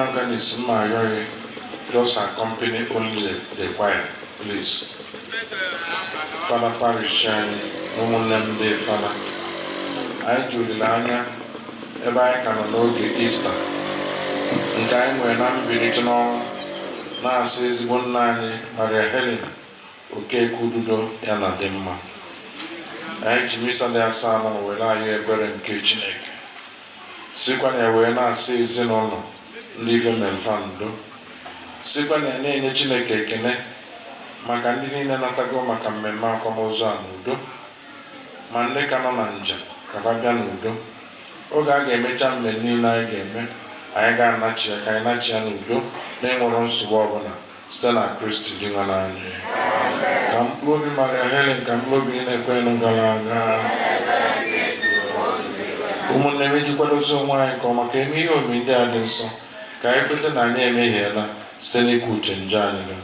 Organist, mma ayọghị, just accompany only the choir, please. Fada parish anyị na ụmụnne m ndị fada, anyị ji olileanya ebe anyị ka nọ n'oge Ista nke anyị nwere na mbilite n'ọnwụ, na-asị ezigbo nna anyị Maria Helen Okeke Ududo ya na dị mma. Anyị ji misa dị asaa nọ were anyị ebere nke Chineke, sikwa na ya wee na-asị ezinụlọ ndị ife melfa ndo, sikwa na ya na-enye Chineke ekene maka ndị niile natago maka mmemme akwamozu a n'udo, ma ndị ka nọ na njem ka fa bịa n'udo. Oge a ga-emecha mmemme niile anyị ga-eme, anyị ga-anachi ya, ka anyị nachi ya n'udo na-enwero nsogbu ọbụla, site na Kristi Dinwenụ anyị. Ka mkpụrụ obi Maria Helen, ka mkpụrụ obi niile ekwenụ gara aga, ụmụnne m, iji kwadozi onwe anyị nke ọma ka eme ihe omimi ndị a dị nsọ, ka anyị kweta na anyị emehiela site n'ikwu uche njọ anyị dum.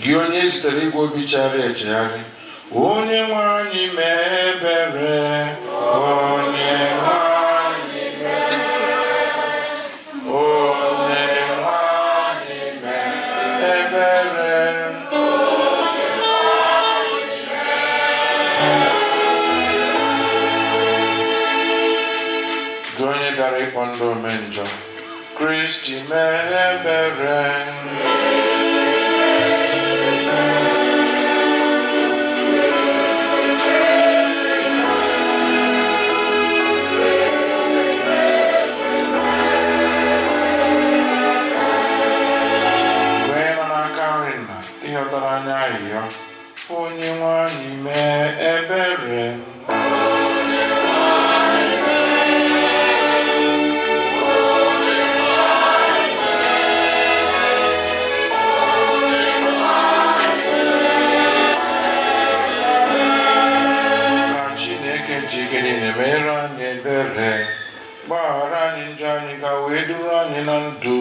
Gị onye zitere igwe obi chegharị echegharị, onye nwe anyị mee ebere, onye nwe anyị mee, onye nwe anyị mee ebere. Gị onye bịara ịkpọ ndị ome njọ, Kristi mee ebere. Gị onye nọ n'aka nri nna ịghọtara anyị ayịyọ, onye nwe anyị mee ebere. Ka Chineke ji ike niile mere anyị ebere, gbaghara anyị njọ anyị, ka wee duru anyị na ndụ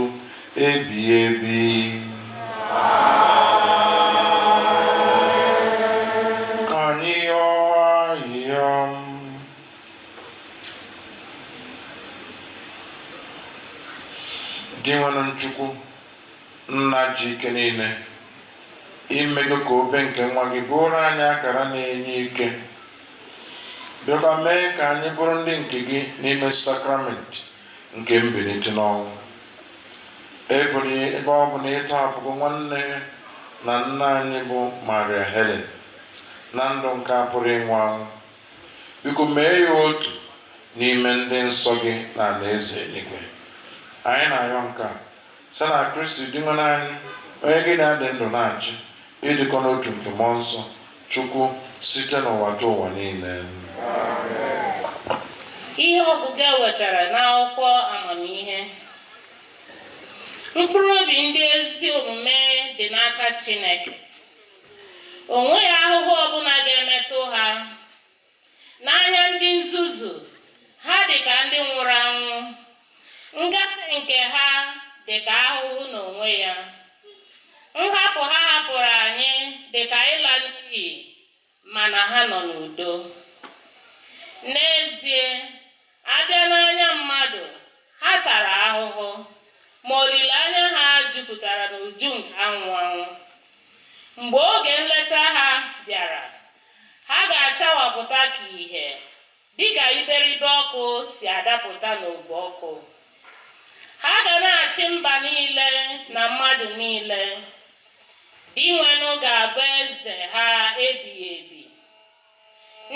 ebighị ebi. Ka anyị yọọ ayịyọ. Dinwenụ Chukwu, nna ji ike niile, imego ka obe nke nwa gị bụrụ anyị akara na-enye ike, bịakwa mee ka anyị bụrụ ndị nke gị n'ime sakramenti nke mbilite n'ọnwụ. Ebe ọ bụ na ịtọhapụgo nwanne na nna anyị bụ Maria Helen na ndụ nke a pụrụ ịnwụ anwụ, biko mee ya otu n'ime ndị nsọ gị na alaeze eluigwe. Anyị na-ayọ nke a site na Kristi Dinwenụ anyị, onye gị na-adị ndụ na-achị ịdịkọ n'otu nke mmụọ nsọ Chukwu site n'ụwa tụ ụwa niile. Ihe ọgụgụ e wetara n'akwụkwọ amamihe. Mkpụrụ obi ndị ezi omume dị n'aka Chineke. O nweghị ahụhụ ọbụla ga-emetụ ha. N'anya ndị nzuzu, ha dị ka ndị nwụrụ anwụ. Ngafe nke ha dị ka ahụhụ n'onwe ya. Nhapụ ha hapụrụ anyị dị ka ịla n'iyi, mana ha nọ n'udo. N'ezie, abịa n'anya mmadụ, ha tara ahụhụ, ma olileanya ha jupụtara n'uju nke anwụ anwụ. Mgbe oge nleta ha bịara, ha ga-achawapụta ka ìhè, dịka iberibe ọkụ si adapụta n'ogbu ọkụ. Ha ga na-achị mba niile na mmadụ niile. Dinwenụ ga-abụ eze ha ebighị ebi.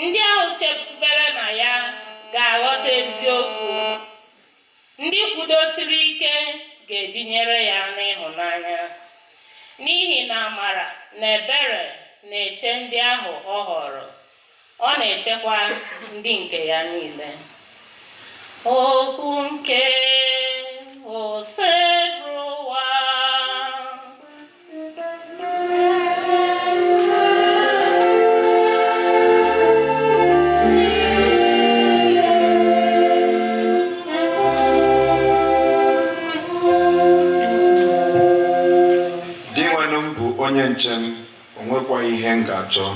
Ndị ahụ chekwubere na ya ga-aghọta eziokwu. Ndị kwudosiri ike ga-ebinyere ya n'ịhụnanya. N'ihi na amara na ebere na-eche ndị ahụ ọ họrọ. Ọ na-echekwa ndị nke ya niile. Okwu nke Osebụrụwa. Dinwenụ m bụ onye nche m, o nwekwaghị ihe m ga-achọ.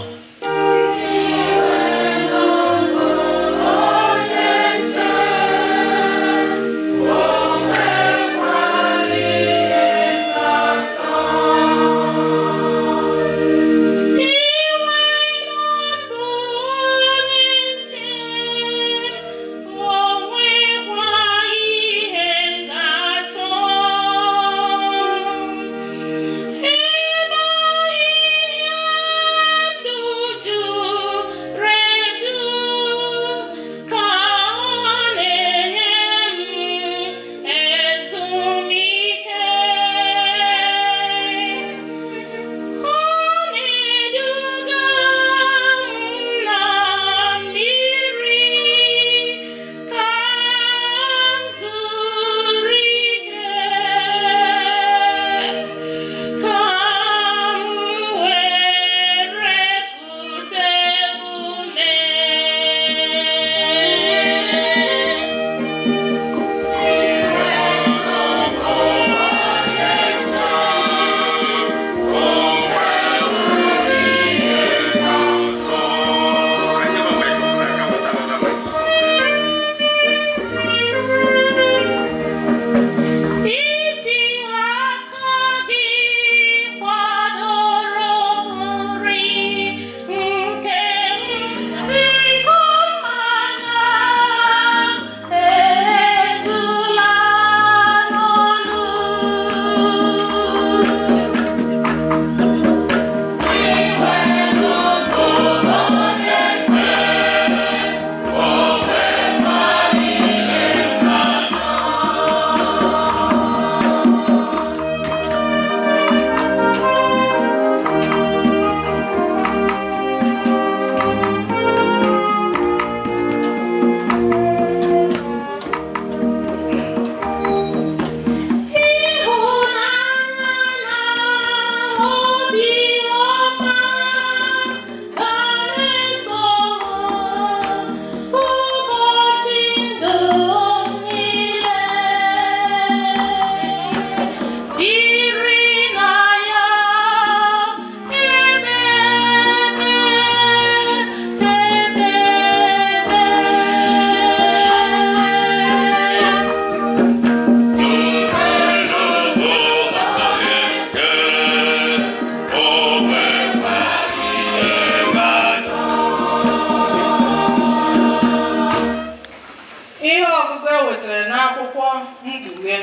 N'akwụkwọ Mkpughe.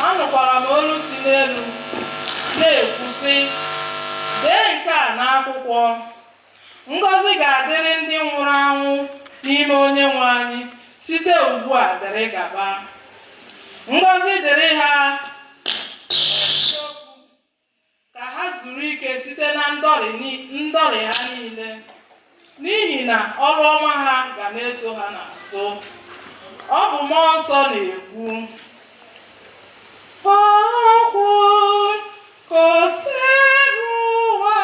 Anụkwara m olu si n'elu na-ekwu sị, "Dee nke a n'akwụkwọ: Ngọzi ga-adịrị ndị nwụrụ anwụ n'ime Onyenwe anyị site ugbu a dịrị gaba. Ngọzi dịrị ha n'eziokwu, ka ha zuru ike site na ndọrị ha niile, n'ihi na ọrụ ọma ha ga na-eso ha n'azụ." Ọ bụ Mmụọ Nsọ na-ekwu okwu ka Osebụrụwa.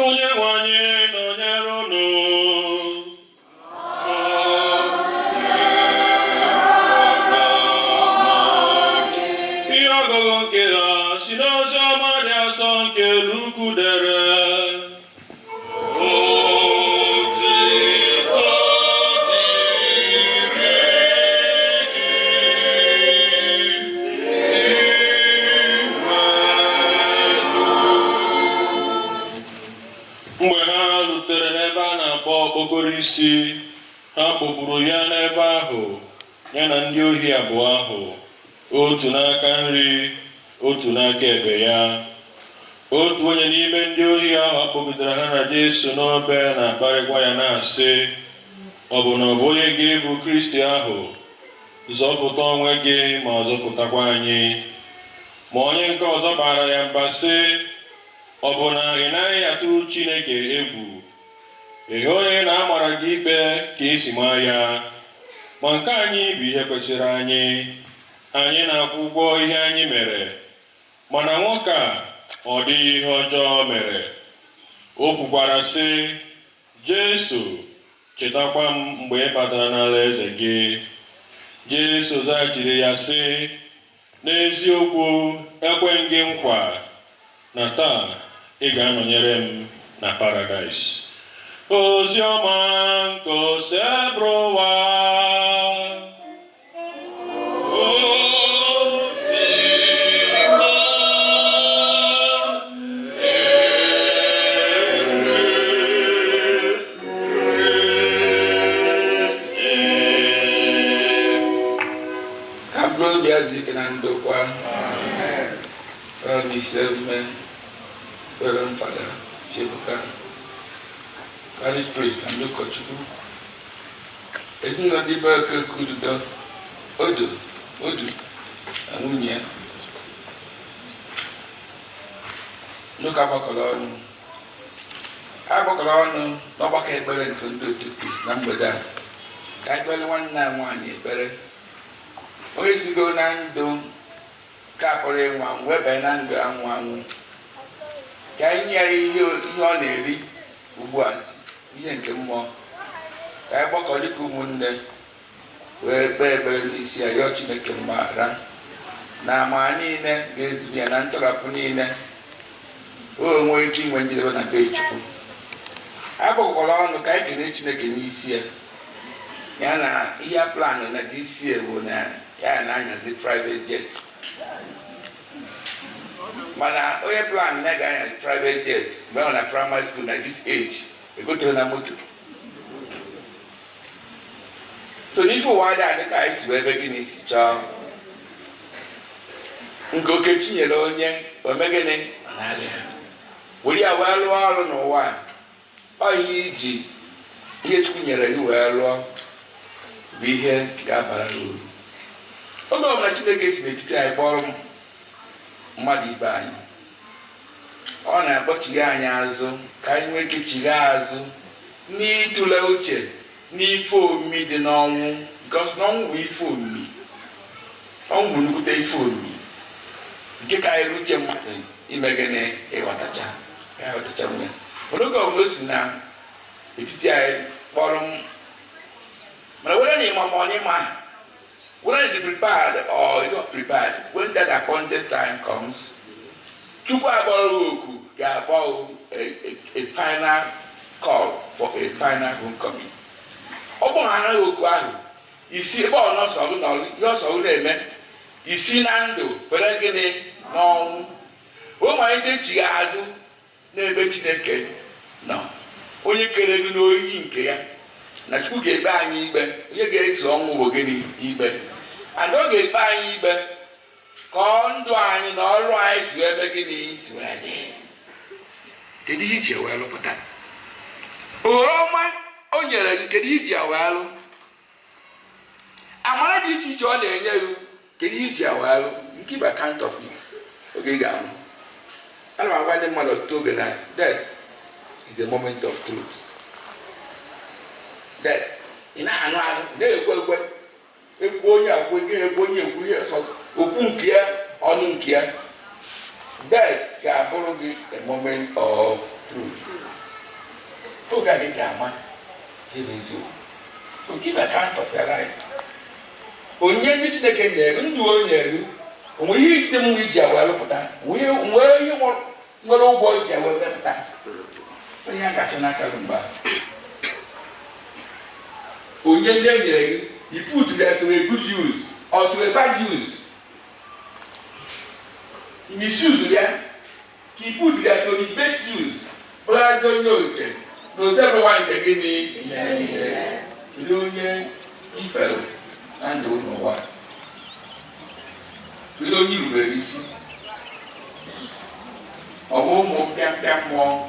Onye nwe anyị nọnyere unu. Ihe ọgụgụ nke ha si n'ozi ọma dị asọ nke Luku dere. Otito dịrị gị, Dinwenụ. Mgbe ha rutere n'ebe a na-akpọ okpokoro isi, ha kpọgburu ya n'ebe ahụ, ya na ndị ohi abụọ ahụ, otu n'aka nri, otu n'aka ekpe ya. Otu onye n'ime ndị ohi ahụ akpọgidere ha na Jesu n'obe na-akparịkwa ya na-asị, "Ọ bụ na ọ bụghị gị bụ Kristi ahụ? Zọpụta onwe gị ma zọpụtakwa anyị." Ma onye nke ọzọ bara ya mba sị, "Ọ bụ na ị naghị atụ Chineke egwu? Ị hụghị na a mara gị ikpe ka esi maa ya? Ma nke anyị bụ ihe kwesịrị anyị. Anyị na-akwụ ụgwọ ihe anyị mere. Mana nwoke a, ọ dịghị ihe ọjọọ mere." O kwukwara sị, "Jesu, chetakwa m mgbe ị batara n'ala eze gị." Jesu zaghachiri ya sị, "N'eziokwu, ekwe m gị nkwa na taa ị ga-anọnyere m na Paradaịs." Ozi ọma nke Osebụrụwa. Otito dịrị Kristi. Ka mkpụrụ obi ya zuo ike na ndokwa. N'isi emume Reverend Fada Chibuka, parish priest na ndị ụkọchukwu, ezinụlọ ndị be Okeke Odo Odu na nwunye ya, ndị ụka gbakọrọ ọnụ, ha gbakọrọ ọnụ n'ọgbakọ ekpere nke ndị otu Kristi na mgbede a ka anyị kpere nwanne anyị nwaanyị ekpere, onye sigo na ndụ ka pụrụ ịnwụ anwụ wee banye na ndụ anwụ anwụ, ka anyị nye ya ihe ọ na-eri ugbu a, ihe nke mmụọ. Ka anyị gbakọ dịka ụmụnne wee kpee ekpere n'isi ya, yọọ Chineke mgbaghara na amara niile ga-ezuru ya na ntọrapụ niile, o nwee ike inwe njedebe na be Chukwu. A gbakọkwara ọnụ ka anyị kelee Chineke n'isi ya, ya na ihe plan na DCA bụ na ya na-anyazi private jet. Mana onye plan na ga-anya private jet mgbe ọ nọ na primary school na this age egoteghị na moto. So n'ife ụwa adị adị ka anyị si wee ebe gịnị si chọọ nke Okechi nyere onye ome gịnị were ya wee lụọ ọrụ n'ụwa a. Ọ ihe iji ihe Chukwu nyere gị wee lụọ bụ ihe ga-abara gị uru. Oge ọbụla Chineke si n'etiti anyị kpọrọ mmadụ ibe anyị, ọ na-akpọchigha anyị azụ ka anyị nwee ike chigha azụ n'ịtụle uche n'ife omimi dị n'ọnwụ, because n'ọnwụ bụ ife omimi. Ọnwụ bụ nnukwute ife omimi nke karịrị uche mmadụ ime gịnị ịghọtacha ya ghọtacha nwunye. Mana oge ọbụla o si na etiti anyị kpọrọ m, mana were na ịma ma ọ na ịma, whether you prepared or you not prepared, when that appointed time comes, Chukwu akpọrọ gị oku ga-akpọ a final call for a final homecoming. Ọ bụ ha anaghị oku ahụ isi ebe ọ nọsọ gị nọrọ, ihe ọsọ gị na-eme isi na ndụ fere gịnị n'ọnwụ, o malite chigha azụ n'ebe Chineke nọ, onye kere gị n'oyiyi nke ya. Na Chukwu ga-ekpe anyị ikpe, onye ga-eso ọnwụ bụ gịnị ikpe, and ọ ga-ekpe anyị ikpe ka ọ ndụ anyị na ọrụ anyị si wee mee gịnị si wee dị. Kedu ihe iji wee lụpụta ohere ọma o nyere gị? Kedu ihe iji wee lụ amara dị iche iche ọ na-enye gị? Kedu ihe iji wee lụ? Give account of it oge ị ga-anwụ. Ana m agwa ndị mmadụ ọtụtụ oge na death is a moment of truth. Death, ị na-anụ anụ na-ekwe ekwe ekwu onye akwụ ego ekwu onye ekwu ihe ọsọ okwu nke ya ọnụ nke ya, death ga-abụrụ gị a moment of truth. Oge a gị ga-ama ebe eziokwu. So give account of your life. Onye ndị Chineke nyere ndụ, o nyere gị, onwe ihe ite mmụọ iji awa lụpụta, onwe ihe nwere ụgwọ iji awa mepụta, onye a ga-achọ n'aka gị mgbe onye ndị e nyere gị, you put them to a good use or to a bad use, misuse ya ka you put them to the best use. Bụrụazị onye okike na osebewa nke gịnị ihe onye ifere na ndụ n'ụwa, kedu onye irubere isi? Ọ bụ ụmụ mpịampịa mmụọ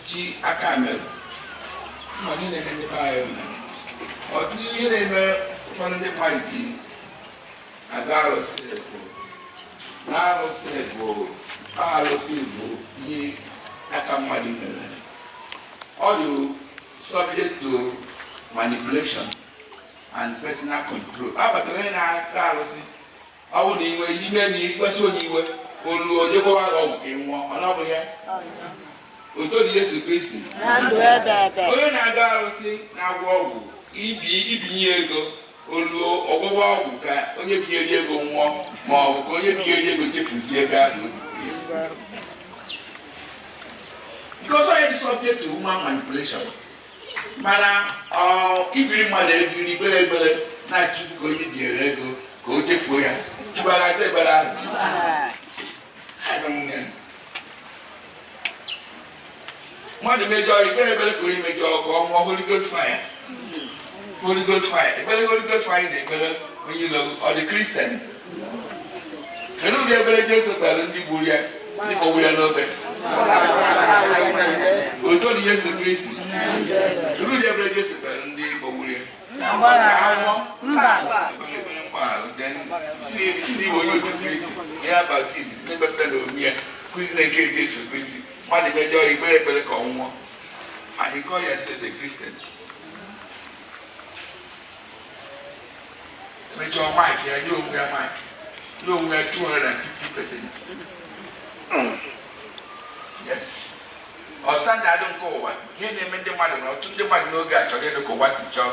chi aka mere mma niile na-eme ndị be anyị na ọtụtụ ihe na-eme. Ụfọdụ ndị mmadụ ji aga arụsị bụ na arụsị bụ ihe aka mmadụ mere. Ọ dị subject to manipulation and personal control. Abatara onye na-aga arụsị, ọ bụ na iwe ime na ikwesị onye iwe olu onye gwawa gị ọgwụ ka ị nwụọ, ọ na ọ bụ ya otu dị Yesu Kristi. Onye na-aga arụsị na-agwọ ọgwụ ibi ibinye ego olu ọgwụgwọ ọgwụ ka onye binyere ego nwụọ, ma ọ bụ ka onye binyere ego chefuzie ego ahụ, because onye dị subject to human manipulation. Mana ọ ibiri mmadụ ego iri ekpere ekpere na-asị Chukwu ka onye binyere ego ka o chefuo ya, Chukwu agazi ekpere ahụ. Azụ nwunye mmadụ mejọọ, ikpe ekpere ka onye mejọọ ka ọ nwụọ, Holy Ghost fire, Holy Ghost fire, ekpere Holy Ghost fire na ekpere onye ilo ọ dị Christian. Kedu ụdị ekpere Jesu kpere ndị gburu ya, ndị kpọgburu ya n'obe? Otu dị Yesu Kristi, kedu ụdị ekpere Jesu kpere ndị kpọgburu ya? Sị ha nwụọ? Ekpere ekpere mgbaghara. Then si n'igwe onye otu Kristi ya baptizim si mepụta na onwe ya kụzi na nke Jesu Kristi, mmadụ mejọọ, ikpe ekpere ka ọ nwụọ, and you call yourself a Christian. Mejọọ mark ya, nye onwe ya mark, nye onwe ya 250%. Yes, ọ standard nke ụwa. Ihe na-eme ndị mmadụ na ọtụtụ ndị mmadụ n'oge a chọrọ ịdụ ka ụwa si chọọ.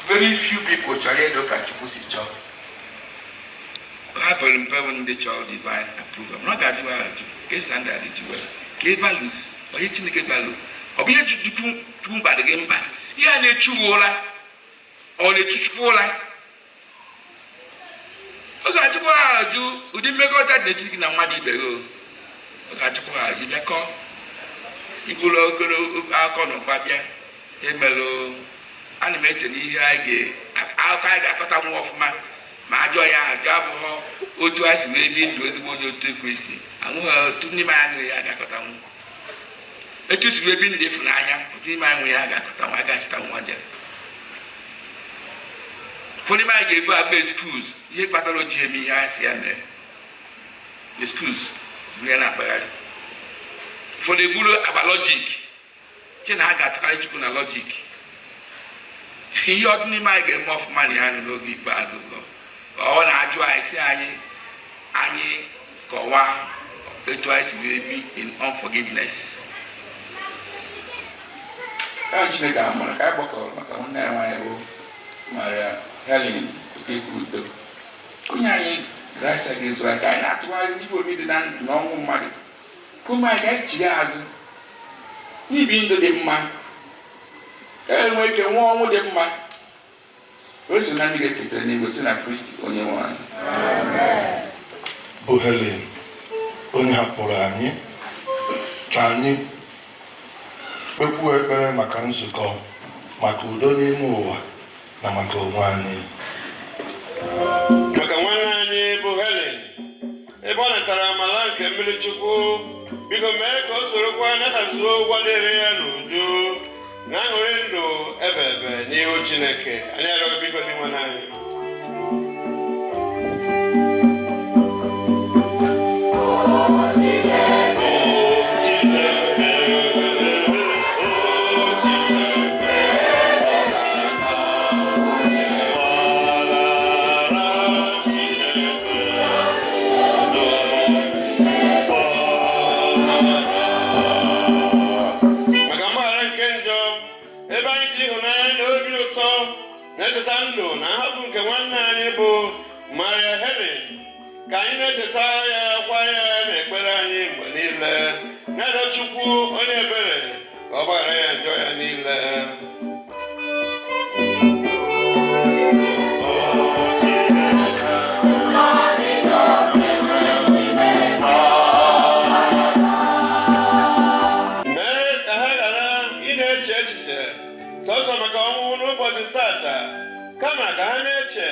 Very few people chọrọ ịdụ ka Chukwu si chọọ. Ha pere mpe bụ ndị chọrọ divine approval. Mana ọ ga-ajụ ajụ ke standard ji were ka values onye Chineke value. Ọ bụ ihe Chukwu Chukwu mkpa dị gị mkpa, ihe a na-echu gị ụra, ọ na-echu Chukwu ụra. Ọ ga-ajụkwa ha ajụ ụdị mmekọrịta dị n'etiti gị na mmadụ ibe gị. Ọ ga-ajụkwa ha ajụ, bịakọ iburu ogolo akọ na ụba bịa emelụ. Ana m eche na ihe anyị ga akụkọ anyị ga-akọta nwa ọfụma ma ajụọ ya ajụ abụghọ otu anyị si wee bi ndụ ezigbo onye otu Kristi. Anwụghị otu n'ime anyị ya ga-akọtanwu etu si wee bi ndụ ịfụnanya. Otu n'ime anyị nwe ya ga-akọtanwu, a ga-achịta nwa jere. Ụfọdụ n'ime anyị ga-ebu akpa excuse ihe kpatara o ji eme ihe anyị si ya mee, excuse buru ya na-akpagharị. Ụfọdụ egburu agba logic, che na ha ga-atụkarị Chukwu na logic. Ihe ọdụ n'ime anyị ga-eme ọfụma na ya n'oge ikpeazụ ka ọ na-ajụ anyị, si anyị kọwaa etu anyị si wee bi in unforgiveness. Ka Chineke amara ka anyị gbakọrọ maka nwanne anyị nwaanyị bụ Maria Helen Okeke Udo, onye anyị gracia ga-ezuru anyị ka anyị na-atụgharị n'ife omi dị na ndụ na ọnwụ mmadụ, ka ụmụ anyị ka anyị chigha azụ n'ibi ndụ dị mma, ka e nwee ike nwee ọnwụ dị mma, o so na ndị ga-eketara n'igwe si na Kristi onye nwe anyị. Bụ Helen, onye hapụrụ anyị, ka anyị kpekwuo ekpere maka nzukọ, maka udo n'ime ụwa na maka onwe anyị. Maka nwanne anyị bụ Helen, ebe ọ natara amala nke mmiri Chukwu, biko mee ka o sorokwa natazuo ụgwọ dịrị ya n'uju na aṅụrị ndụ ebe ebe n'ihu Chineke. Anyị arịọ, biko, dị nwanne anyị. Chineke, o Chineke, ọ na-aga gbaghara. Chineke, udo, gbaghara. Maka mgbaghara nke njọ, ebe anyị ji ịhụnanya na obi ụtọ na-echeta ndụ na nhapụ nke nwanne anyị bụ Maria Helen, ka anyị na-echeta ya kwa ya n'ekpere anyị mgbe niile, na-arịọ Chukwu onye ebere ka ọ gbaghara ya njọ ya niile. O Chineke, mee ka ha ghara ị na-eche echiche sọsọ maka ọnwụ n'ụbọchị tata, kama ka ha na-eche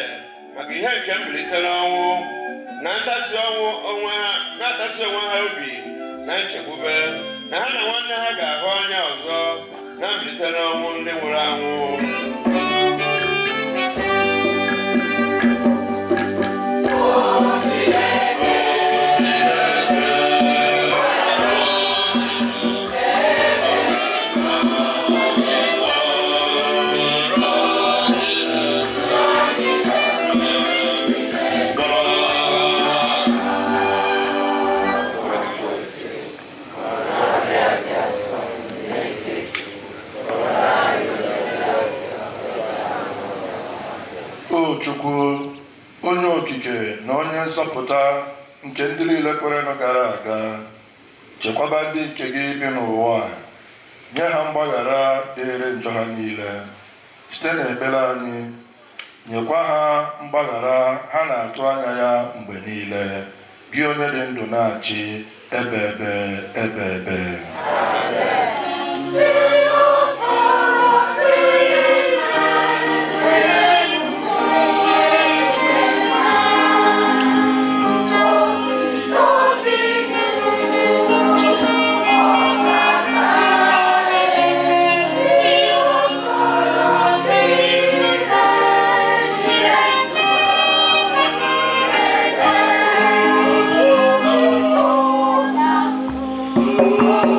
maka ihe nke mbilite n'ọnwụ na ntasi ọnwụ onwe ha, na-atasi onwe ha obi na nchekwube na ha na nwanne ha ga-ahụ anya ọzọ na mbilite n'ọnwụ ndị nwụrụ anwụ. O Chukwu, onye okike na onye nzọpụta nke ndị niile kwerenụ gara aga, chekwaba ndị nke gị bi n'ụwa a, nye ha mgbaghara dịrị njọ ha niile site n'ekpere anyị, nyekwa ha mgbaghara ha na-atụ anya ya mgbe niile, gị onye dị ndụ na-achị ebe ebe ebe ebe.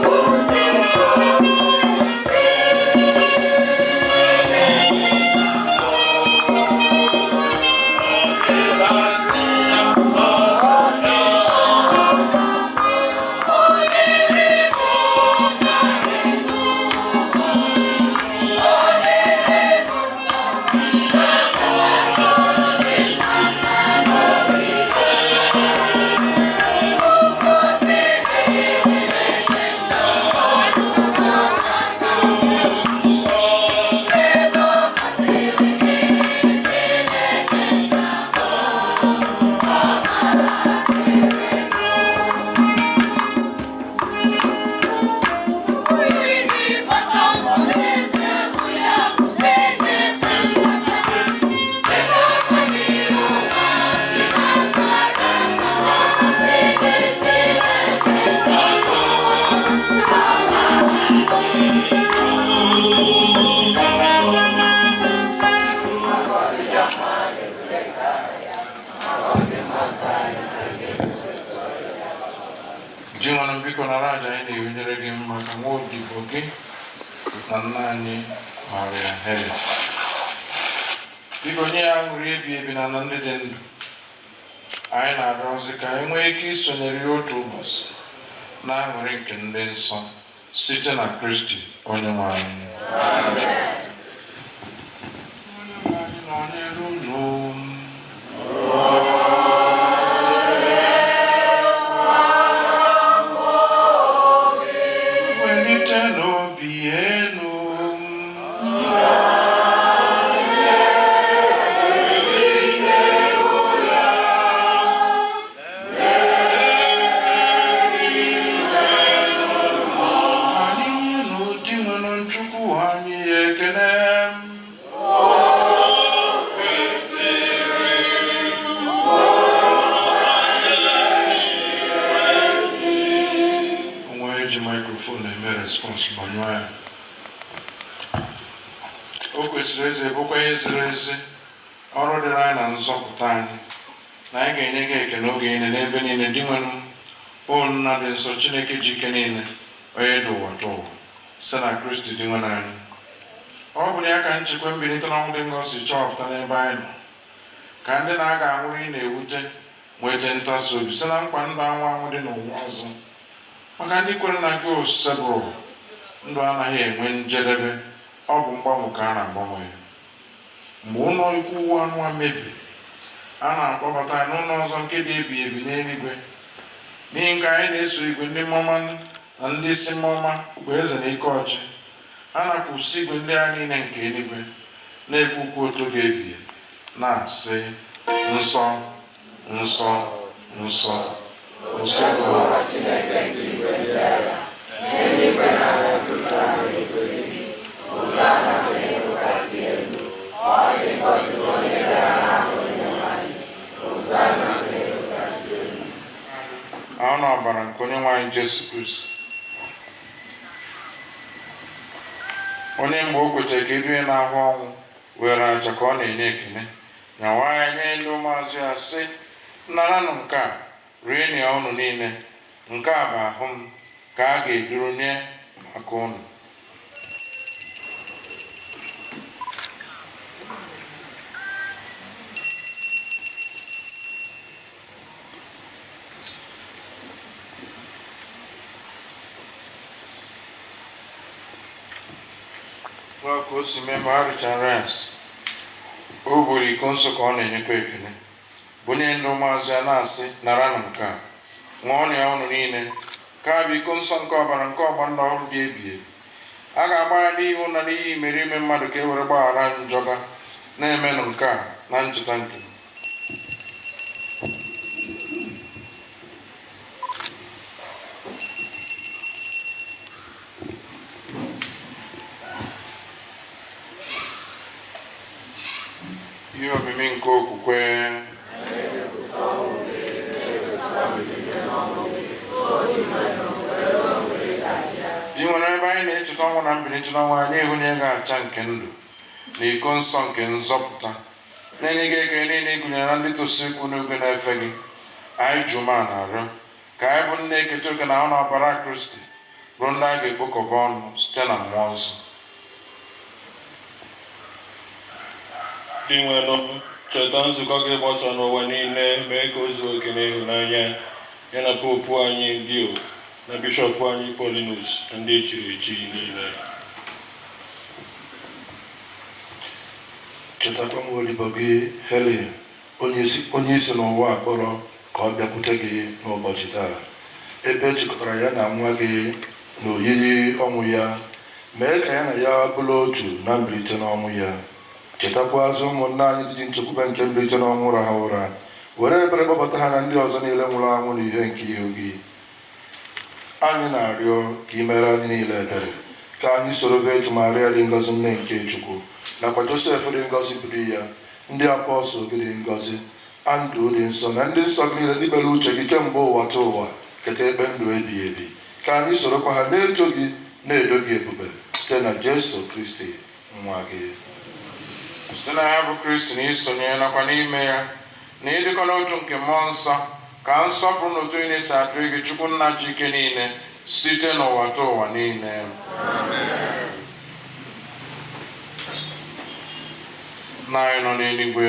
Oh. Dinwenụ, biko nara aja anyị na-ewenyere gị maka nwa odibo gị na nna anyị Maria Helen. Biko nye ya aṅụrị ebi ebi na na ndị dị ndụ. Anyị na-arịọzi ka anyị nwee ike isonyere ya otu ụbọchị na aṅụrị nke ndị nsọ site na Kristi onye nwe anyị. Onye nwe anyị nọnyere unu. Welite n'obi elu. Anyị nụ Dinwenụ Chukwu anyị ekene. Onwe eji microphone eme response, gbanyụọ ya. O kwesịrị eze, bụkwa ihe ziri ezi, ọrụ dịrị anyị na nzọpụta anyị, na anyị ga-enye gị ekele oge niile n'ebe niile, Dinwenụ, o Nna dị nsọ, Chineke ji ike niile, onye dị ụwa tụ ụwa, site na Kristi Dinwenụ anyị. Ọ bụ na ya ka nchekwa mbilite n'ọnwụ dị ngọzi chọpụta n'ebe anyị nọ, ka ndị na-aga anwụrụ ị na-ewute nweta ntasi obi site na nkwa ndụ anwụ anwụ dị n'ụwa ọzọ. Maka ndị kwere na gị, Osebụrụ, ndụ anaghị enwe njedebe, ọ bụ mgbanwe ka a na-agbanwe ya. Mgbe ụlọ ikwu ụwa anụwa mebiri, a na-akpọbata anyị n'ụlọ ọzọ nke dị ebi ebi n'eluigwe. N'ihi nke anyị na-eso igwe ndị mmụọma na ndị isi mmụọma bụ eze na ike ọchị a na-akwụsị igwe ndị agha niile nke eluigwe na-ekwu ukwu otu ga-ebi na-asị: Nsọ, nsọ, nsọ, nsọ bụ. Chineke nke igwe ndị agha, eluigwe na ala jupụtara n'ebube gị. Hosana n'elu kasị elu. Ọ dị ngọzi onye bịara n'aha Onyenwe anyị. Hosana n'elu kasị elu. Ahụ na ọbara nke Onye nwe anyị Jesu Kristi, onye mgbe o kwetara ka edunye n'ahụ ọnwụ, were aja ka ọ na-enye ekele nyawa ya nye ndị ụmụazụ ya, sị: "Naranụ nke a, rienụ ya unu niile. Nke a bụ ahụ m ka a ga-eduru nye maka unu." Gwa ka o si mee, mgbe ha richara rice, o buru iko nsọ ka ọ na-enyekwa ekele, bunye ndị ụmụazụ ya, na-asị: "Naranụ nke a, ṅụọnụ ya unu niile. Nke a bụ iko nsọ nke ọbara nke ọgba ndụ ọhụrụ dị ebi ebi. A ga-agba ya n'ihi na n'ihi imerime mmadụ ka e were gbaghara njọ ga. Na-emenụ nke a na ncheta nke m." Ihe omimi nke okwukwe. Di nwere ebe anyị na-echeta ọnwụ na mbilite n'ọnwụ, anyị ehunye gị aja nke ndụ na iko nsọ nke nzọpụta, na-enye gị ekele niile ị gụnyere na ndị tosiri ikwu n'oge na-efe gị. Anyị ji umeala arịọ ka anyị bụ ndị na-eketa oke na ahụ na ọbara Kristi, bụrụ ndị a ga-ekpokọba ọnụ site na Mmụọ Nsọ. Dinwenụ, cheta nzukọ gị gbasara n'ụwa niile, mee ka o zuo oke n'ịhụnanya ya, na Popu anyị Leo, na Bishọp anyị Paulinus, na ndị echiri echi niile. Chetakwa nwa odibo gị Helen, onye isi n'ụwa kpọrọ ka ọ bịakwute gị n'ụbọchị taa, ebe ejikọtara ya na nwa gị na oyiyi ọnwụ ya, mee ka ya na ya bụrụ otu na mbilite n'ọnwụ ya. Chetakwazị ụmụnne anyị dị ji nchekwube nke mbilite n'ọnwụ ra ha ụra, were ebere kpọbata ha na ndị ọzọ niile nwụrụ anwụ n'ihe nke ihu gị. Anyị na-arịọ ka ị mere anyị niile ebere, ka anyị soro Virgin Maria dị ngọzi, nne nke Chukwu, nakwa Josef dị ngọzi buru ya, ndị apọstụl gị dị ngọzi, Andrew dị nsọ, na ndị nsọ gị niile ndị mere uche gị kemgbe ụwa ta ụwa, keta ekpe ndụ ebighị ebi, ka anyị sorokwa ha na-eto gị, na-edo gị ebube, site na Jesu Kristi nwa gị. Site na ya bụ Kristi, na isonye nakwa n'ime ya na ịdịkọ n'otu nke Mmụọ Nsọ, Ka nsọpụrụ na otu niile si adịrị gị, Chukwu nna ji ike niile, site n'ụwa ta ụwa niile. Nna anyị nọ n'eluigwe.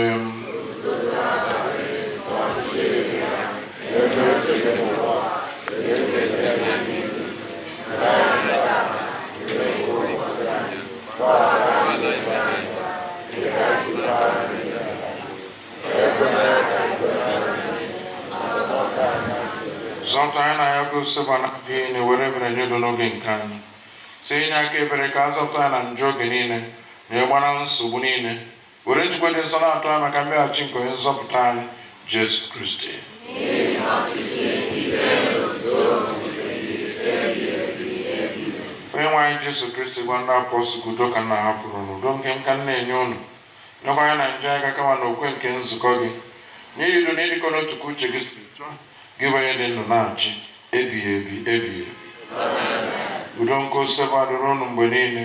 Zọpụta anyị na ya ka oseba na adịghị na-ewere ebere nye udo n'oge nke anyị. Sie inye aka ebere ka a zọpụta anyị na njọ oge niile na ịgbara nsogbu niile. Were njikwa dị nsọ na-atụ anya maka mbịaghachi nke onye nzọpụta anyị, Jesu Kristi. Onye nwe anyị Jesu Kristi gwa ndị apọstụl ka udo ka nna ha pụrụ n'udo nke nka m na-enye unu. Nyekwa anyị na njọ anyị aka kama na okwe nke nzukọ gị. Nye ya udo na ịdịkọ n'otu ka uche gị si chọọ, gị bụ onye dị ndụ na-achị ebighị ebi ebighị ebi. Udo nke osebe dịrị unu mgbe niile.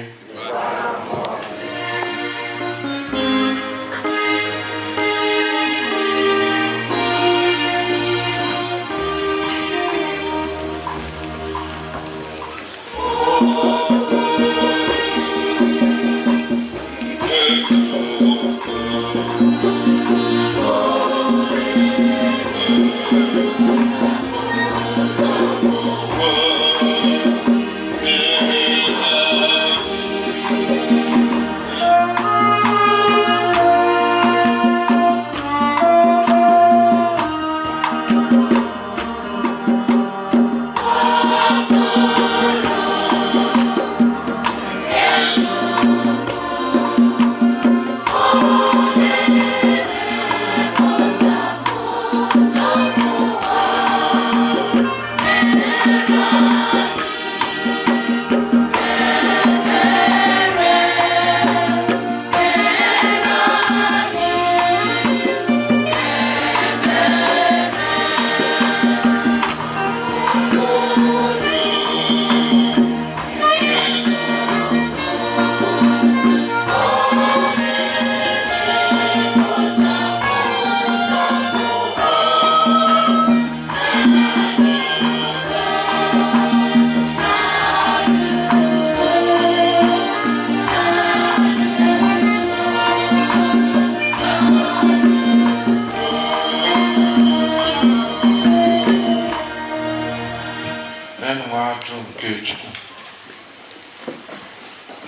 Neenụ nwa atụrụ nke Chukwu.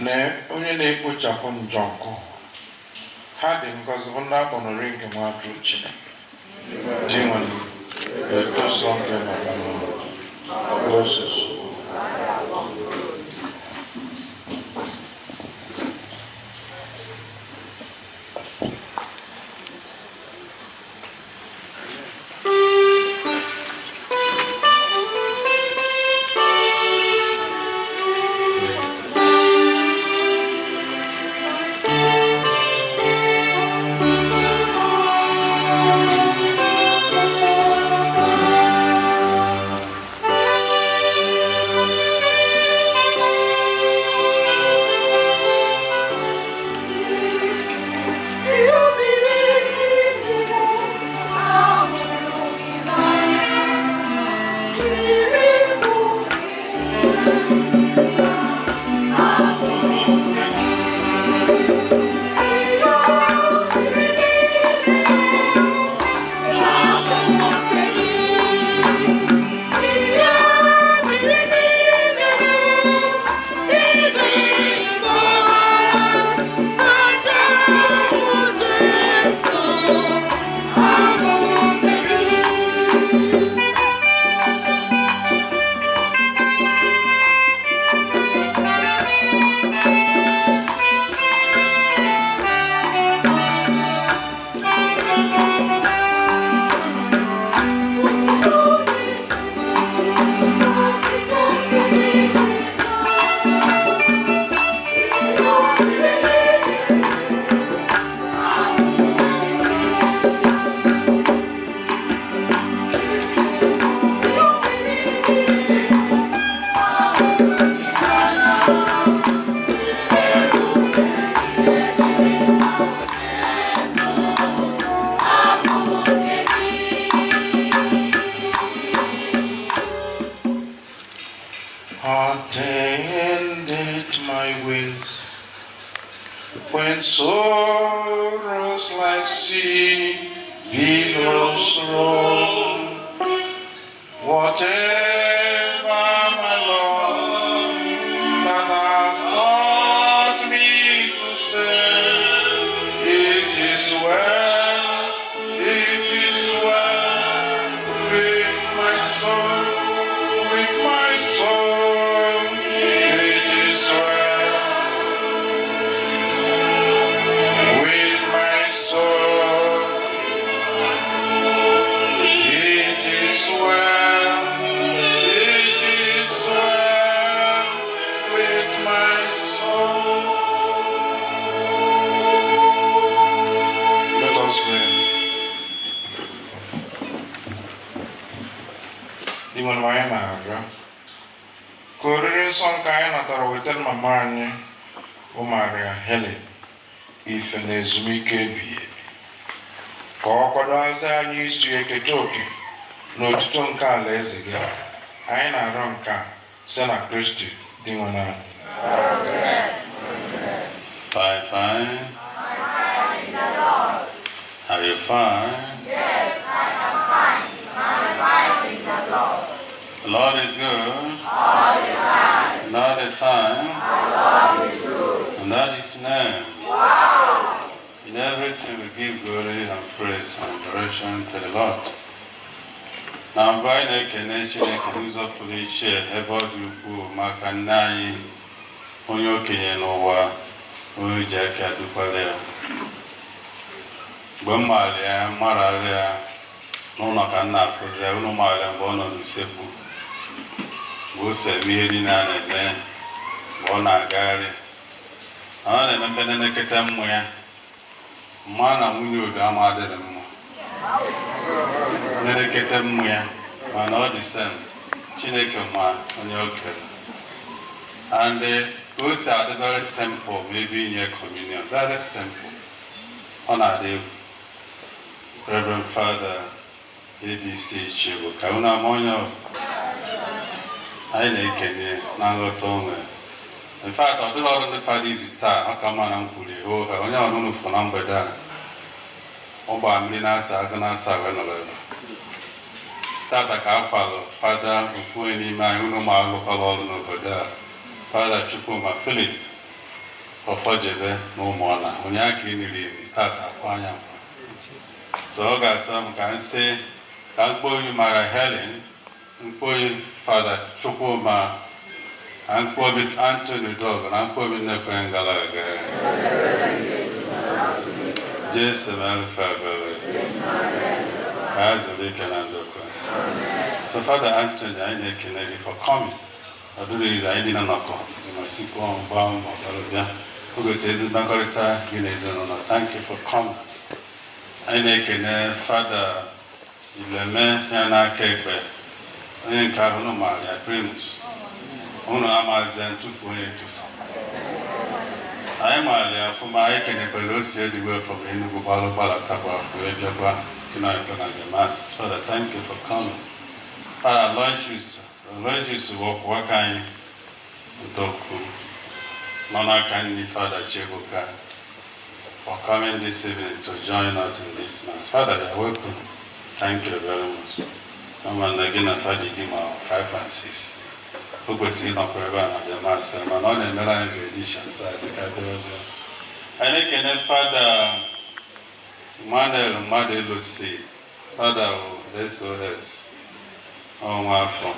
Nee onye na-ekpochapụ njọ nke ụwa. Ha dị ngọzi bụ ndị akpọrọ nri nke nwa atụrụ Chineke. Dinwenụ, etoso nke bata n'ụlọ. Ọsụsụ. Tendeth my ways. When sorrows like sea billows roll, whatever my lot, thou hast taught me to say, it is well, it is well with my soul, with my soul, it is well with my soul. It is well, it is well with my soul. Let us pray. Ime anyị na-arịọ ka oriri nsọ nke anyị natara wetara mama anyị bụ Maria Helen ife na ezumike ebighị ebi, ka ọ kwadozi anyị isi eketa oke n'otuto nke alaeze gị. Anyị na-arịọ nke a site na Kristi Dinwenụ anyị. Fine, fine. Are you fine? Yes, I am fine. I'm fine in the Lord. The Lord is good. All the time. And all the time. The Lord is good. And that is name. Wow. In everything we give glory and praise and adoration to the Lord. Na mbụ, anyị na-ekene Chineke n'ụzọ pụrụ iche ebe ọ dị ukwuu maka nne anyị, onye okenye n'ụwa, onye ji aka dukwara ya. Mgbe m maara ya, marara ya n'ụlọ ka m na-afụzi ya. Unu maara ya mgbe ọ nọ n'usekwu, mgbe o si eme ihe niile a na-eme, mgbe ọ na-agagharị, ọ na-emepe neneketa mmụ ya mma na nwunye odo ama adịrị mma nenekete mmụ ya, mana ọ dị sem Chineke ma onye o kere and ka o si adị very simple. Ma ebe inye communion, very simple, ọ na-adị egwu. Reverend Father ABC Chibu, ka unu ama onye ọ anyị na-ekene na nghọta o nwere. In fact, ọ dịrị ọrụ ndị fada izi taa, ọ ka mma na m kwuru hoo ha onye ọrụ unu fụ na mgbede a. Ọ gbaa mmiri na-asa agụ na-asa wee nọrọ ebe tata ka a kwalụ fada ofu onye n'ime anyị unu ma alụkwala ọrụ n'obodo a, Fada Chukwuma Philip Ọfọjebe na Ụmụọna. Ụnyaahụ ka e niri eni, tata akwa anya nkwa. So ọ ga-asọ m ka m sị ka mkpoyi mara Helen, mkpoyi Fada Chukwuma na mkpobi Anthony Udogo na mkpobi Nnekwe gara aga. Jesu melụfe ebere ka ha zuru ike na ndokwa. So Father Anthony, anyị na-ekele gị for coming. Ọ dịrị izu anyị dị na nnọkọ ịmasikwa gbaa mbọ bịara bịa o gosi ezi mmekọrịta gị na ezinụlọ. Thank you for coming. Anyị na-ekene Fada Ileme ya n'aka ekpe, onye nke ahụ unu maara ya, Primus. Unu amaghịzi ya ntụfu onye etufu. Anyị maara ya ọfụma. Anyị kenekwara o si edigwe from Enugu gbalụ gbalatakwa wee bịakwa ịnọ ekwe na the mass. Father, thank you for coming. Father Aloysius, Aloysius bụ ọkwụ aka anyị Udokwu nọ n'aka nri Father Chibuka, for coming this evening to join us in this mass. Father, you are welcome. Thank you very much. Mama na gị na Father gị ma 5 and 6. O kwesịrị ịnọkwa ebe a na the mass, mana ọ na-emere anyị benediction, so asị ka dịrịzie. Anyị na-ekene Father Emmanuel Mmadụ Elosi, Father bụ SOS ọnwa afọ.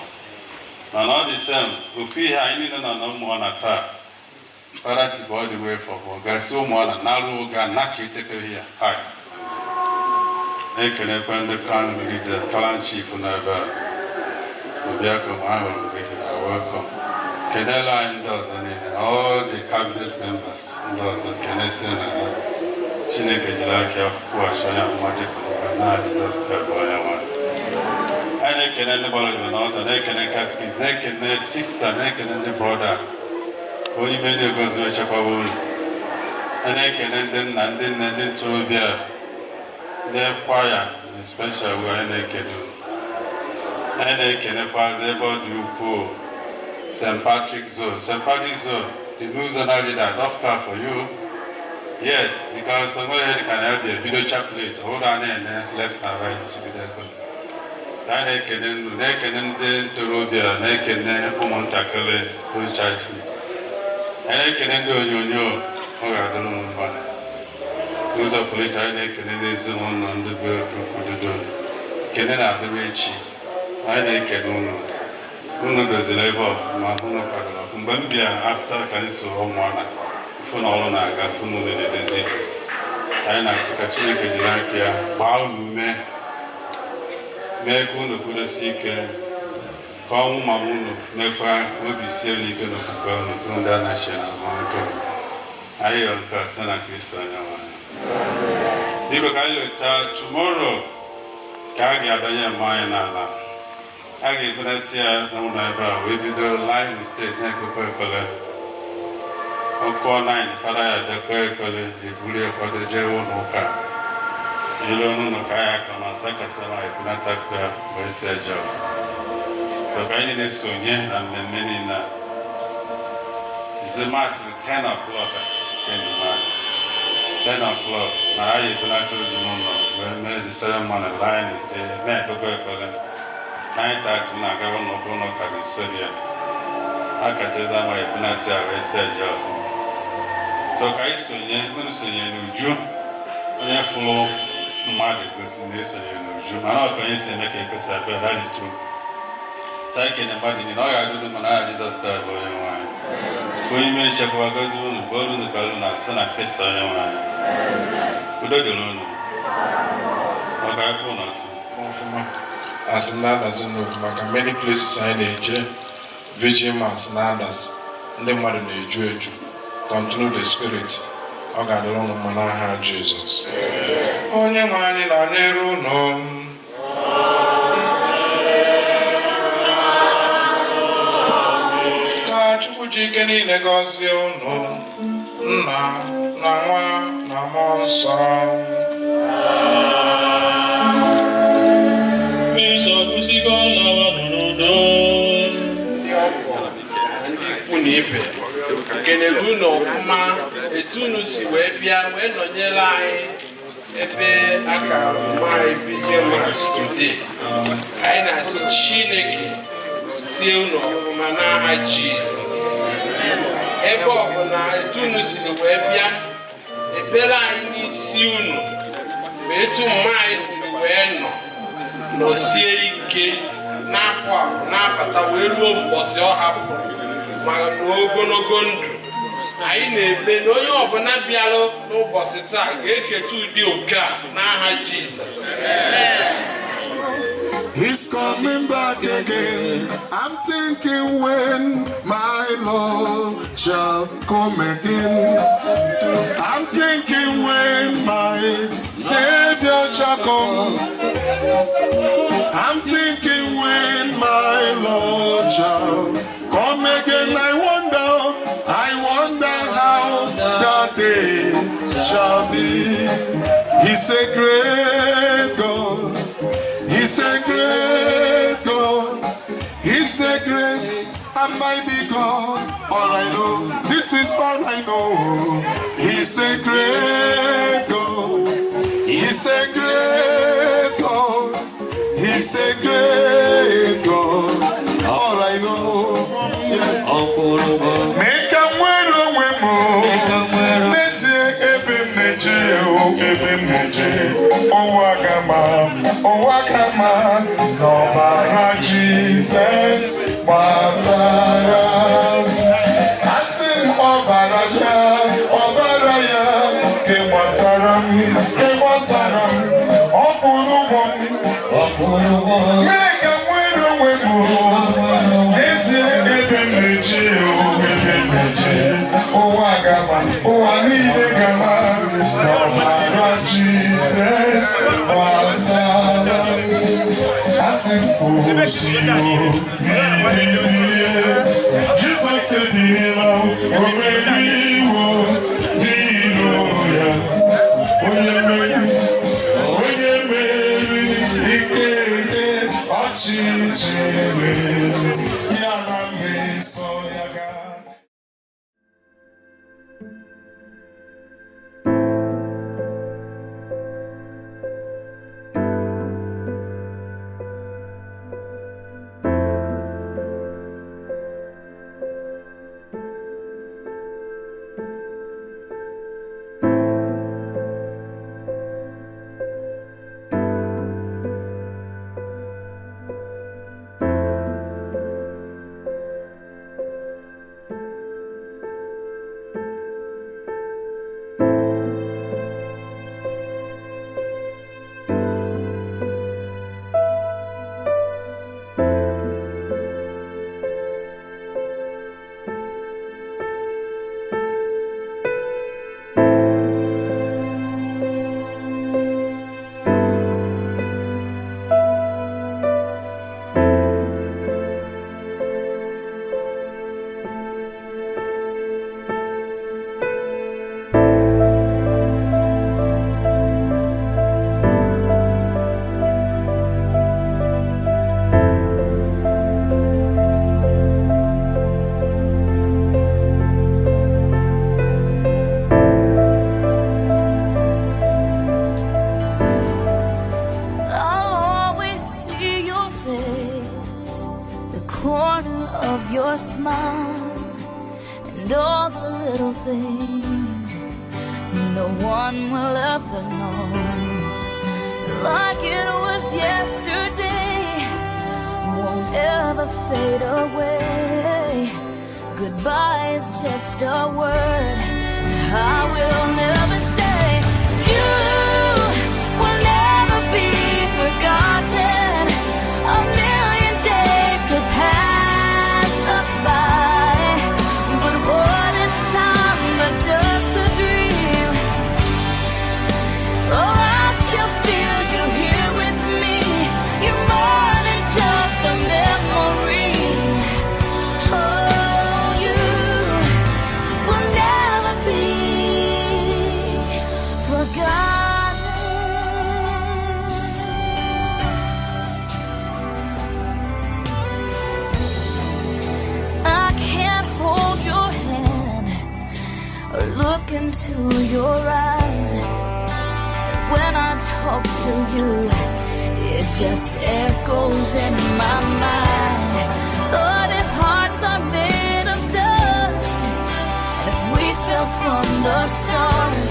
Mana ọ dị same, ofu ihe anyị niile nọ na ụmụọna taa. Father si all the way from gasị ụmụọna narụ oge a nachitekere ya. Hi. Na-ekenekwa ndị clan leader, clan chief n'ebe a. Obiakọ ma ahụrụ gị, you are welcome. Kenela anyị ndị ọzọ niile, all the cabinet members ndị ọzọ, kenesie na ha. Chineke jiri aka ya kwụghachi onye mmaji pụrụ na Jizọs Kraịst bụ onye nwe anyị. Na-ekene ndị gbara odibo n'ọta, na-ekene catechist, na-ekene sister, na-ekene ndị brother, onye ime ndị gozi echekwaba unu. Anyị na-ekene ndị nna, ndị nne, ndị ntorobịa, ndị kwaya na special way. Anyị na-ekene unu. Anyị na-ekenekwazi ebe ọ dị ukwuu St. Patrick Zone. St. Patrick Zone, the new zonal leader, golf car for you. Yes, because somebody can help you bido chaplet, hold on in left and right bido ekpere. Anyị na-ekene unu, na-ekene ndị ntorobịa, na-ekene ụmụntakịrị Holy Childhood. Anyị na-ekene ndị onyonyo, ọ ga-adịrị unu mma. N'ụzọ pụrụ iche, anyị na-ekene ndị ezinụlọ ndị bụ Ududo. Ekene na-adịrị echi. Anyị na-ekene unu. Unu doziri ebe ọfụma, unu kwadoro ọfụma. Mgbe m bịa after ka anyị soro ụmụana, fụ na ọrụ na-aga, fụ na unu na-edozi. Anyị na-asị ka Chineke jiri aka ya gbaa unu ume, mee ka unu kwudosie ike, ka ọnwụ mama unu mekwa ka obi sie unu ike n'okwukwe unu, ka unu ndị anachie na ahụmahụ. Anyị rịọrọ nke a site na Kristo onye nwe anyị. Biko, ka anyị leta tomorrow ka a ga-adọnye mma anyị n'ala. A ga-ebunata ya n'ụlọ ebe a wee bido line state na-ekpekwa ekpere. Ọkụọ 9, fada ya bịa kpee ekpere, ebuli kwado jee ụlọ ụka. Ilu n'ụlọ ka anyị aka ma sakasị ma ebunata ya wee si eje ọfụ. So ka anyị na-esonye na mmemme niile a. Izu Mass 10 o'clock, change Mass 10 o'clock na anyị ebunata ozu n'ụlọ wee mee the ceremony, line state na-ekpekwa ekpere. 9:30 na-aga ụlọ ụka, ụlọ ụka dị nso dị ya. Akacha ama ebunata ya wee si eje ọfụ. So ka anyị sonye, unu sonye n'uju. Onye fụrụ mmadụ gosi na esonye n'uju, mana ọ ka onye si eme ka ekwesị abịa. That is true. So anyị kene mmadụ niile. Ọ ga-adụdụ mana aha Jizọs Kraịst bụ onye nwe anyị. Onye ime nchekwa gozi unu, bụ olu unu ka unu na-asị na Kristo onye nwe anyị. Udo dịrị unu. Ọ ga-akwụ n'otu. Ọfụma, asị m na-adazi n'okwu maka many places anyị na-eje Vigil Mass na-adazi, ndị mmadụ na-eju eju. Continue the spirit. Ọ ga-adịrị unu mma n'aha Jizọs. Onye nwe anyị nọnyere unu. Ka Chukwu ji ike niile gọzie unu, Nna na Nwa na Mmụọ Nsọ. Misa kwụsịgo, lawanụ n'udo. Ndị ọgọ na ndị ikwu na ibe kenere unu ọfụma, etu unu si wee bịa wee nọnyere anyị ebe a ka anyị Vigil Mass today. Anyị na-asị Chineke gọzie unu ọfụma n'aha Jizọs. Ebe ọbụla etu unu siri wee bịa, ekpere anyị n'isi unu bụ etu mma anyị siri wee nọ nọsie ike, na-apụ apụ, na-abata, wee ruo mbọsị ọ hapụrụ, ma ruo ogologo ndụ. Anyị na-ekpe na onye ọbụla bịalụ n'ụbọchị taa ga-eketa ụdị oke a n'aha Jizọs. He's coming back again. I'm thinking when my Lord shall come again. I'm thinking when my Savior shall come. I'm thinking when my Lord shall come again. I wonder how that day shall be. He's a great God. He's a great God. He's a great and mighty God. All I know, this is all I know. He's a great God. He's a great God. He's a great God. All I know. Yes. Mee ka m nwere onwe m o. N'ezie, ebe m na-eje o, ebe m na-eje, ụwa gama, ụwa gama, n'ọbara Jizọs gbatara. Asị m ọbara ya, ọbara ya, ke gbatara m, ke gbatara m, ọ kwụrụ ụgwọ m, ọ kwụrụ ụgwọ. Mee ka m nwere onwe m o. N'ezie, ebe m na-eje o, ebe m na-eje, ụwa gama, ụwa niile gama, n'ọbara Jizọs gbatara m. Asị m kwụsịo bilie, Jizọs ebiliela, o meriwo ndị iro ya. Onye mmeri, onye mmeri, ike nke ọchịchịrị ya na. iso ya gaa. I'll always see your face, the corner of your smile, and all the little things no one will ever know. Like it was yesterday, won't ever fade away. Goodbye is just a word I will never say. You will never be forgotten. A million days could pass us by, but what is time but just a dream? Oh, I still feel you here with me. You're more than just a memory. Oh, you will never be forgotten. I can't hold your hand or look into your eyes. And when I talk to you, it just echoes in my mind. But if hearts are made of dust, and if we fell from the stars,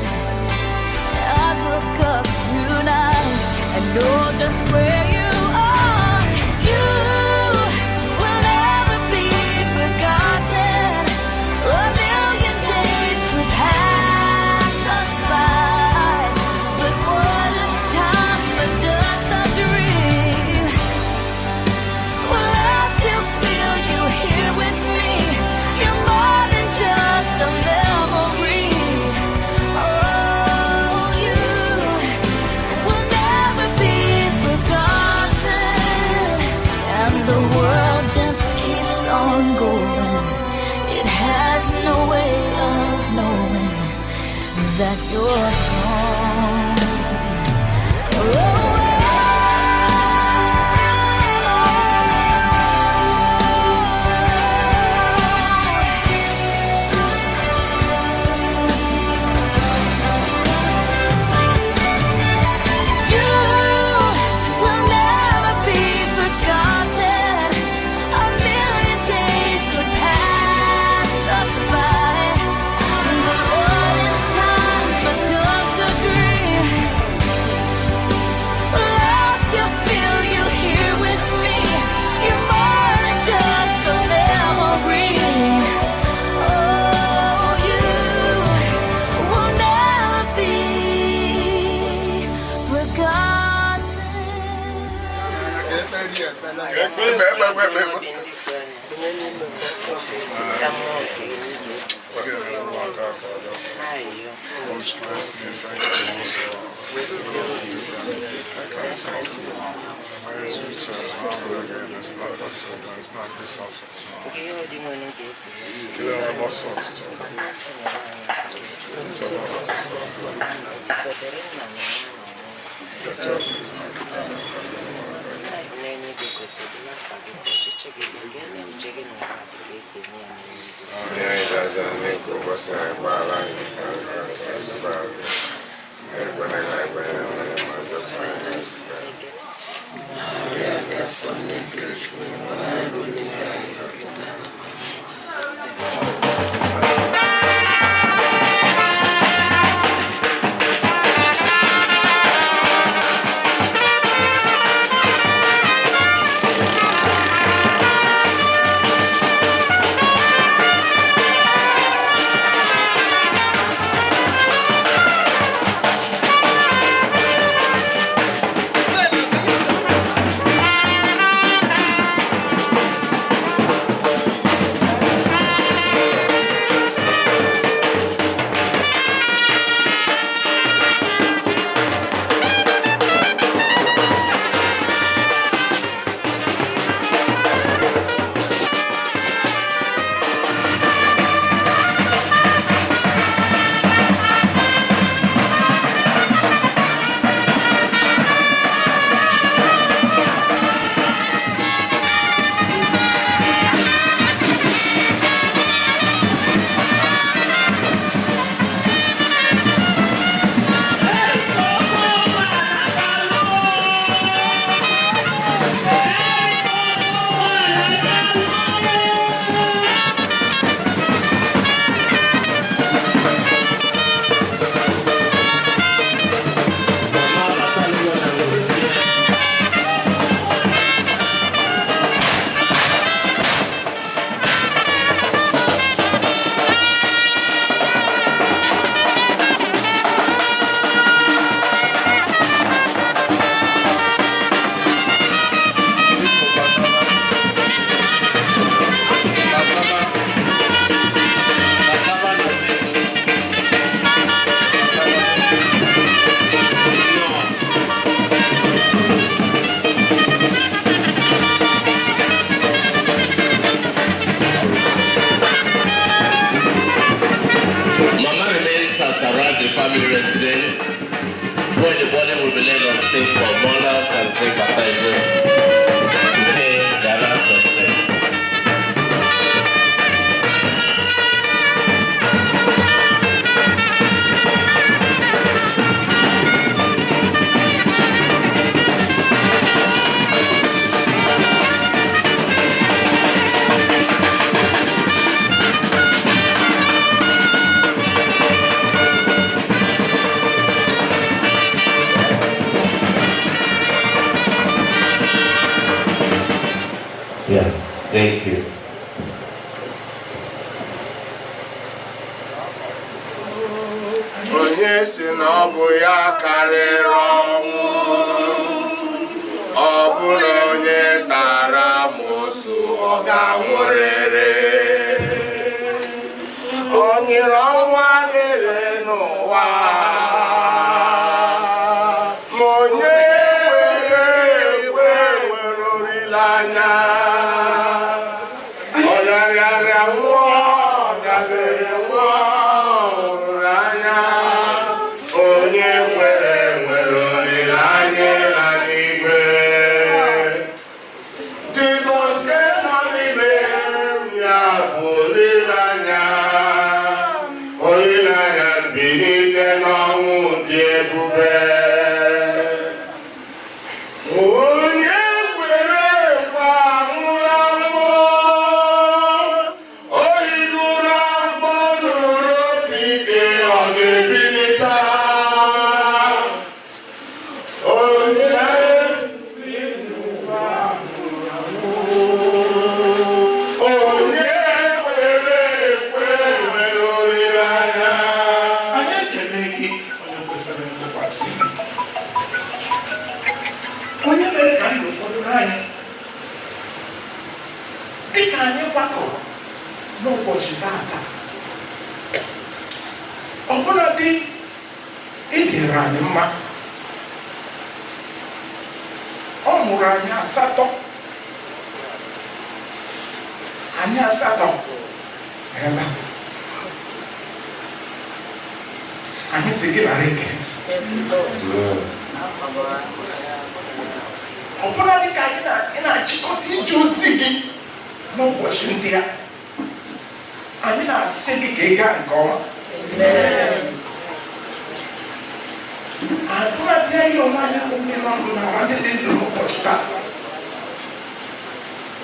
I'd look up tonight and know just where you are. You will never be forgotten. A million days could pass us by, but what is time but just a dream? Well, I still feel you here with me. You're more than just a memory. Oh, you will never be forgotten. And the world just keeps on going. It has no way of knowing that you're gone. Oh, You will never be forgotten. A million days could pass us by, but what is time but just a dream? Well, I still feel you here with me. You're more than just a memory. Oh, you will never be forgotten. Ọchịchị gị ga-eme uche gị n'ụwa dị ka Nye anyị tata na-ekwu ụbọchị anyị gbaghara anyị ka anyị si gbaghara gị. Ekwela ka anyị kwenye na mmehie ma zọpụta anyị n'ajọ ihe. Maria dị asọ nne nke Chukwu, yọbara anyị bụ ndị njọ arịrịọ kịta Mama remains has arrived the family residence where the body will be laid on stage for mourners and sympathizers to pay their last respect. Yeah, thank you. Onye si na ọ bụ ya karịrị ọnwụ, ọ bụrụ onye tara amoosu ọ ga-anwụrịrị. O nyere ọnwụ adịghị n'ụwa, ma onye kwere ekwe nwere olileanya. Ọ rịarịarịa nwụọ, dabere nwụọ, hụrụ anya. Onye kwere nwere olileanya ịla n'igwe. Jizọs nke nọ n'ime m ya bụ olileanya. Olileanya mbilite n'ọnwụ dị ebube. Onye kwere ekwe anwụla anwụ. O hidụrụ mkpọ nụrụ obi ike ọ ga-ebilite. Onye onye kwere ekwe nwere olileanya. Anyị ekele gị onye kwesịrị ntụkwasị obi. Onye mere ka ndụ fọdụrụ anyị dịka anyị gbakọrọ n'ụbọchị taata, ọbụladị ịdịrị anyị mma, ọ mụrụ anyị asatọ, anyị asatọ ebe a. Anyị si gị nara ekele. Ọbụla dịka anyị na-achịkọta ije ozi gị n'ụbọchị ndị a, anyị Na-asị gị ka ị gaa nke ọma. Agụladị anyị onwe anyị bụ ndị nọ ndụ na ndị dị ndụ n'ụbọchị taa.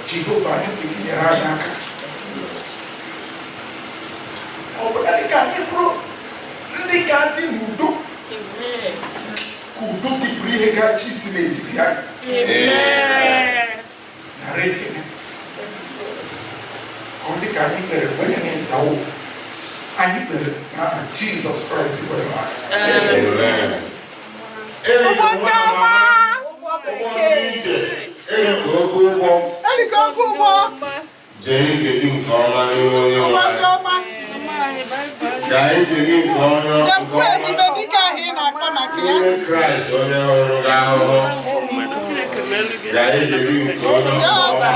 Jehova, anyị si gị nyere anyị aka. Ọ bụla dị ka anyị bụrụ ndị ga-adị n'udo, ka udo gị bụrụ ihe ga-achị isi n'etiti anyị. Nara ekele. Ka ọ dị ka anyị kpere onye na-ezawo anyị kpere n'aha Jizọs Kraịst were anyị. Ụgbọ ndị ọma! Erika oke ụgbọ. Erika oke ụgbọ. Jee ije gị nke ọma n'ihu onye Ụgbọ nwe ndị anyị. ọma. Gaa ije gị nke ọma nke Jekwuo ọma ebube dike ahụ ị na-akpa maka ya. n'ime Kraịst onye hụrụ gị ahụhụ. Gaa ije gị nke ọma nke ọma.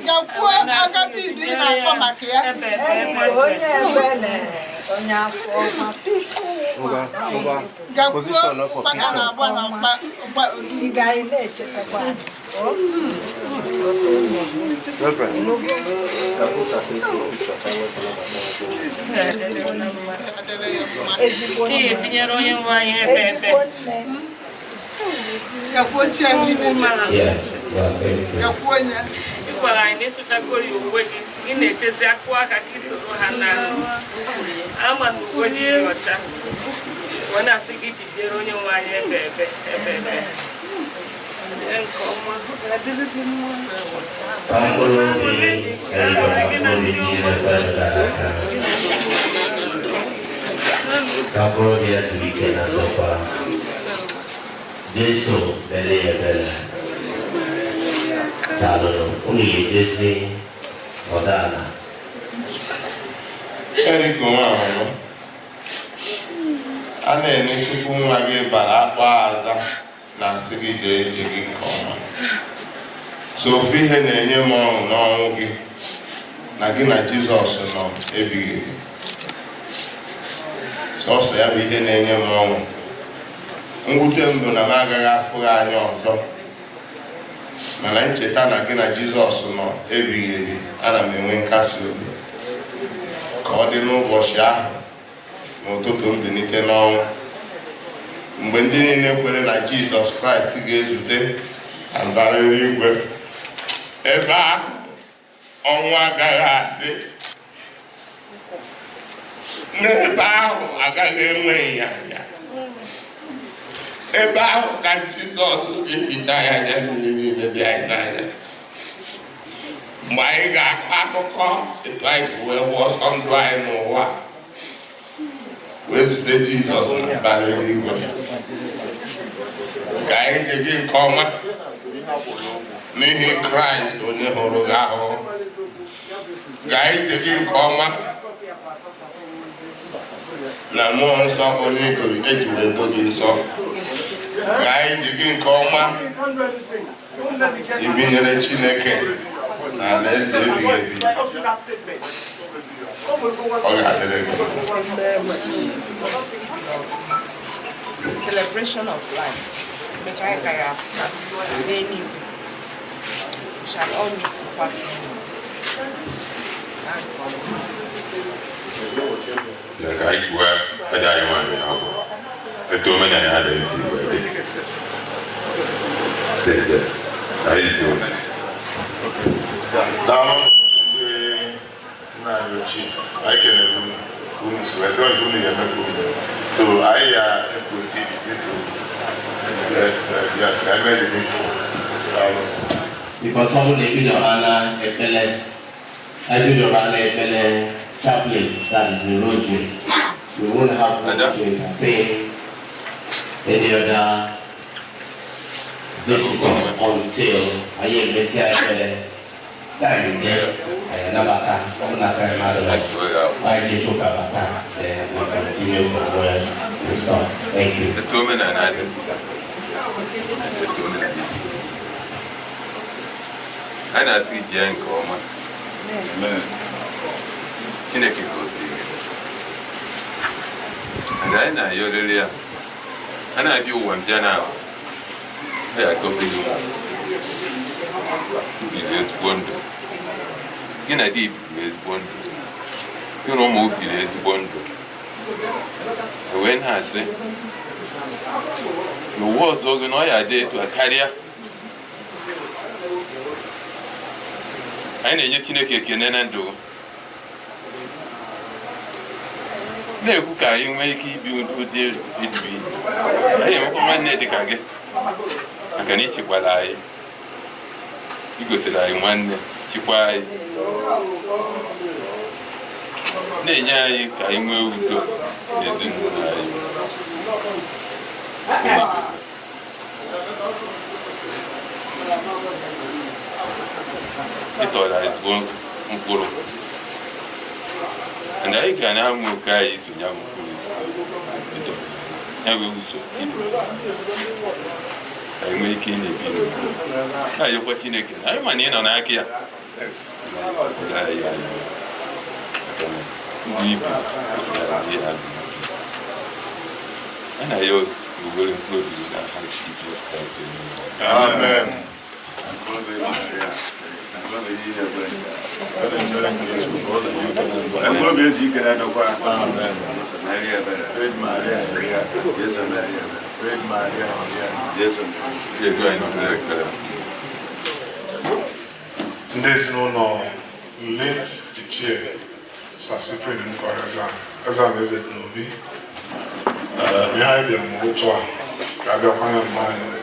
Gakwuo agapid ị na-akpa maka ya. Onye ebele, onye afọ ọma, peaceful woman. Gakwuo mkpaka na-agba na mkpa mkpa. Ị ga na-echetakwa anyị. Oh. Reverend, Ezigbo nne. Ebinyere onye nwe anyị ebe ebe. Ezigbo nne. Gakwuo chi anyị na-eche. Yeah, well, thank you. Gakwuo ya. Ị gwara anyị na ịsụchagoro ya uwe gị, ị na-echezi akụ aka ka isoro ha na ama na uwe gị dị ọcha. Wee na-asị gị jijiere onye nwe anyị ebe ebe ebe ebe. Ee, nke ọma. Ka mkpụrụ obi Erika na mkpụrụ obi niile kwere gara aga. Ka mkpụrụ obi ya zuru ike na ndokwa. Jesu mere ya ebere. Daalụnụ, unu ga-ejezi ọdọ ala. Erika nwa ahụ, a na-ene Chukwu nwa gị bara akpọ aza na-asị gị jee ije gị nke ọma. So ofu ihe na-enye m ọṅụ n'ọnwụ gị na gị na Jizọs nọ ebighị ebi. Sọsọ ya bụ ihe na-enye m ọṅụ. Mwute m bụ na m agaghị afụ gị anya ọzọ, mana ncheta na gị na Jizọs nọ ebighị ebi, ana m enwe nkasi obi ka ọ dị n'ụbọchị ahụ n'ụtụtụ mbilite n'ọnwụ, mgbe ndị niile kwere na Jizọs Kraịst ga-ezute na mbara eluigwe. Ebe ahụ ọnwụ agaghị adị, n'ebe ahụ agaghị enwe ịnyanya, ebe ahụ ka Jizọs ga-ehicha ya anya mmiri niile dị anyị n'anya, mgbe anyị ga-akọ akụkọ etu anyị si wee gba ọsọ ndụ anyị n'ụwa wee zute Jizọs na mbara eluigwe. Ka anyị je gị nke ọma n'ihi Kraịst onye hụrụ gị ahụhụ. Ka anyị je gị nke ọma na mmụọ nsọ onye eji wee do gị nsọ. Ka anyị ji gị nke ọma ibinyere Chineke na alaeze ebighị ebi. Ọ ga-adịrị gị. Celebration of life. Which I can n'eluigwe. We shall all meet to party. Thank God. Ya ka anyị kwuo ada anyị nwaanyị ahụ etu omenala ha na-esi wee dị. Deje, anyị si ụlọ. Daalụ, ndị nna anyị ochie. Anyị kelere unu ka unu si wee dọọ nke unu ya emekwa unu. So anyị ya proceed to yes, I made the needful. Daalụ. Because ọ bụrụ na ebidoro na ekpele, ebidoro na ekpele chaplet, that is the rosary, we won't have to entertain any other visitor until anyị emesịa ekpere time dị anyị anabata. Ọ bụ na karị mmadụ anyị ji chụka bata, then we continue from where we stop. Thank you. Etu omenala dị. Etu omenala. Anyị na-asị jee nke ọma. Chineke gọzie gị. And anyị na-ayọrịrị ya. A na-abịa ụwa mbịa na ọ ya agọzi gị. Bido ezigbo ndụ. Gị na di biri ezigbo ndụ, gị na ụmụ biri ezigbo ndụ. Wee na-asị n'ụwa ọzọ gị na ọ ya adị etu a karịa. Anyị na-enye Chineke ekene na ndụ gị, na-ekwu ka anyị nwee ike ibi ụdị ebibi. Anyị enwekwa nwanne dị ka gị, maka na ichekwara anyị, igosiri anyị nwanne, chịkwa anyị, na-enye anyị ka anyị nwee udo n'ezinụlọ anyị. Ịtọrọ anyị ezigbo mkpụrụ, and anyị ga na-amụ oke anyị so ya bụ mkpụrụ ya bụ ụzọ ibi, anyị nwee ike ị na-ebi n'udo, na-ayọkwa Chineke na anyị ma na ị nọ n'aka ya. Anyị maka na ndị ibi kwesịrị adị ya a na-ayọ ugboro mkpụrụ obi n'aha Jizọs Kraịst onye nwe anyị. Amen. Mkpụrụ obi eji ike na-edokwa. Maria ebere. Jesu Maria ebere. Jesu. Edu anyị n'okpere ekpere. Ndị ezinụlọ late Ichie Sir Cyprian Nkwara Eze-Ana Eze dị n'Obi, ihe anyị bịara n'ụtụ a ka a bịakwanye mma anyị wee.